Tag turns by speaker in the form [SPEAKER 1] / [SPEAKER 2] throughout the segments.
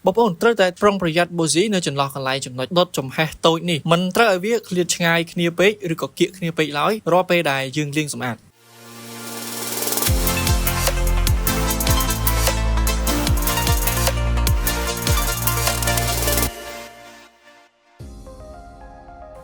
[SPEAKER 1] បងប្អូនត្រូវតែប្រុងប្រយ័ត្នបូស៊ីនៅចន្លោះកន្លែងចំណុចដុតចំហេះតូចនេះមិនត្រូវឲ្យវាឃ្លាតឆ្ងាយគ្នាពេកឬក៏គៀកគ្នាពេកឡើយរាល់ពេលដែលយើងលាងសម្អាត។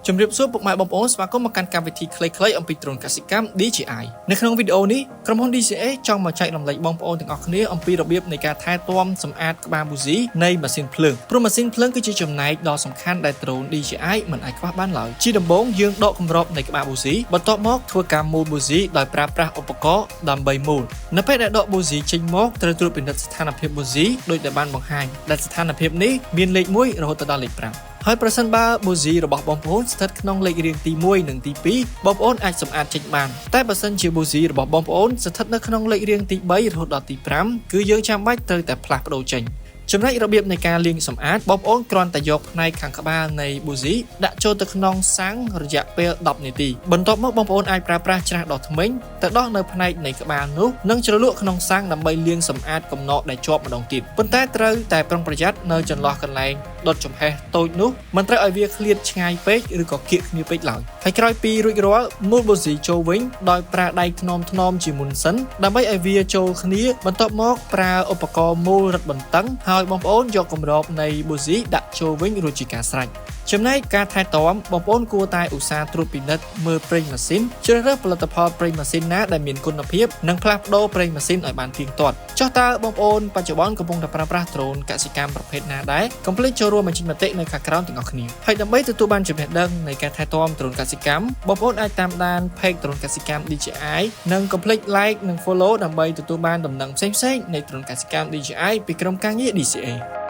[SPEAKER 1] ជំរាបសួរពុកម៉ែបងប្អូនស្វាគមន៍មកកាន់កម្មវិធីខ្លីៗអំពីដ្រូនកសិកម្ម DJI នៅក្នុងវីដេអូនេះក្រុមហ៊ុន DJI ចង់មកចែករំលែកបងប្អូនទាំងអស់គ្នាអំពីរបៀបនៃការថែទាំសម្អាតក្បាលប៊ូស៊ីនៃម៉ាស៊ីនភ្លើងព្រោះម៉ាស៊ីនភ្លើងគឺជាចំណែកដ៏សំខាន់ដែលដ្រូន DJI មិនអាចខ្វះបានឡើយជាដំបូងយើងដកគម្របនៃក្បាលប៊ូស៊ីបន្ទាប់មកធ្វើការមូលប៊ូស៊ីដោយប្រើប្រាស់ឧបករណ៍ដើម្បីមូលនៅពេលដែលដកប៊ូស៊ីចេញមកត្រូវត្រួតពិនិត្យស្ថានភាពប៊ូស៊ីដោយដែលបានបង្ហាញដែលស្ថានភាពនេះមានលេខ1រហូតដល់លេខ5ហើយប្រសិនបើបូស៊ីរបស់បងប្អូនស្ថិតក្នុងលេខរៀងទី1និងទី2បងប្អូនអាចសម្អាតចេញបានតែបើសិនជាបូស៊ីរបស់បងប្អូនស្ថិតនៅក្នុងលេខរៀងទី3រហូតដល់ទី5គឺយើងចាំបាច់ត្រូវតែផ្លាស់ប្ដូរចេញចំណែករបៀបនៃការលាងសម្អាតបងប្អូនគ្រាន់តែយកផ្នែកខាងក្បាលនៃបូស៊ីដាក់ចូលទៅក្នុងសាំងរយៈពេល10នាទីបន្ទាប់មកបងប្អូនអាចប្រើប្រាស់ច្រាសដោះធ្មេញទៅដោះនៅផ្នែកនៃក្បាលនោះនិងជ្រលក់ក្នុងសាំងដើម្បីលាងសម្អាតកំណកដែលជាប់ម្ដងទៀតប៉ុន្តែត្រូវតែប្រុងប្រយ័ត្ននៅចន្លោះកន្លែងដុតចំហេះតូចនោះមិនត្រូវឲ្យវាឃ្លាតឆ្ងាយពេកឬក៏គៀកគ្នាពេកឡើយហើយក្រោយពីរួចរាល់មូលបូស៊ីចូលវិញដោយប្រើដៃថ្នមថ្នមជាមុនសិនដើម្បីឲ្យវាចូលគ្នាបន្ទាប់មកប្រើឧបករណ៍មូលរឹតបន្តឹងហើយបងប្អូនយកគម្របនៃបូស៊ីដាក់ចូលវិញរួចជាការស្រេចចំណែកការថែទាំបងប្អូនគួរតែឧស្សាហ៍ត្រួតពិនិត្យមើលប្រេងម៉ាស៊ីនជ្រើសរើសផលិតផលប្រេងម៉ាស៊ីនណាដែលមានគុណភាពនិងផ្លាស់ប្ដូរប្រេងម៉ាស៊ីនឲ្យបានទៀងទាត់ចុះតើបងប្អូនបច្ចុប្បន្នកំពុងតែប្រើប្រាស់ដ្រូនកសិកម្មប្រភេទណាដែរកុំភ្លេចចូលរួមបញ្ចេញមតិនៅខាងក្រោមទាំងអស់គ្នាហើយដើម្បីទទួលបានចំណេះដឹងនៃការថែទាំដ្រូនកសិកម្មបងប្អូនអាចតាមដាន Page ដ្រូនកសិកម្ម DJI និងកុំភ្លេច Like និង Follow ដើម្បីទទួលបានដំណឹងផ្សេងៗនៃដ្រូនកសិកម្ម DJI ពីក្រុមការងារ DCA។